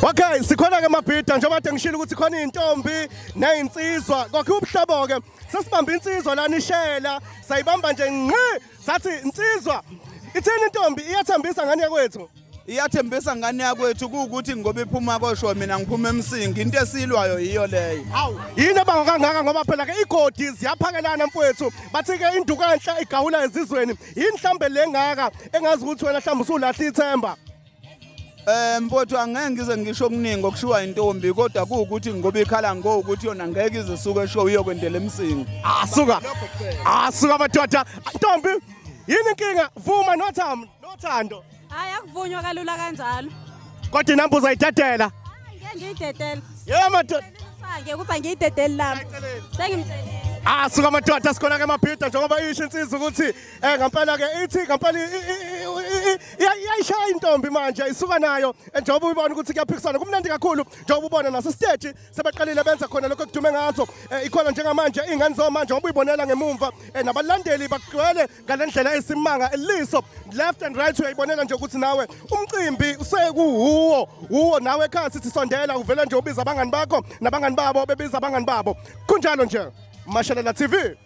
Okay, sikhona ke mabhida njengoba kade ngishilo ukuthi khona intombi nezinsizwa. Kokhe ubuhlobo ke sesibamba insizwa lana ishela, sayibamba nje ngqi sathi insizwa. Ithini intombi iyathembisa ngane yakwethu? Iyathembisa ngane yakwethu kuukuthi ngoba iphuma kosho mina ngiphuma eMsingi, into esilwayo yiyo leyo. Hawu, yini ebanga kangaka ngoba phela ke igodi ziyaphakelana mfowethu. Bathi ke induku enhla igawula ezizweni. Yini mhlambe lengaka engazi ukuthi wena mhlambe usulahla ithemba? Mfowethu angeke ngize ngisho okuningi okushiwa intombi kodwa kuukuthi ngoba ikhala ngokuthi yona ngeke ize isuke eshow iyokwendela eMsingi. Asuka. Asuka madoda. Ntombi, yini inkinga? Vuma nothando, nothando. Hayi akuvunywa kalula kanjalo. Kodwa inamba uzayidedela. Hayi ngeke ngiyidedele. Yebo madoda. Ngeke ukuthi angiyidedeli lami. Sengimtshelile. Asuka madoda sikhona ke mabhida njengoba isho insizwa ukuthi ngempela ke ithi ngempela iyayishaya intombi manje isuka nayo njengoba uyibona ukuthi kuyaphikisana kumnandi kakhulu njengoba ubona nase stage sebeqalile benza khona lokho ekudume ngazo ikhona njengamanje ingane zomanje ngoba uyibonela ngemumva nabalandeli bagcwele ngalendlela esimanga eliso left and right uyayibonela nje ukuthi nawe umcimbi usekuwuwo uwo nawe ekhaya sithi sondela uvela nje ubiza abangani bakho nabangani babo bebiza abangani babo kunjalo nje. Mashelela TV.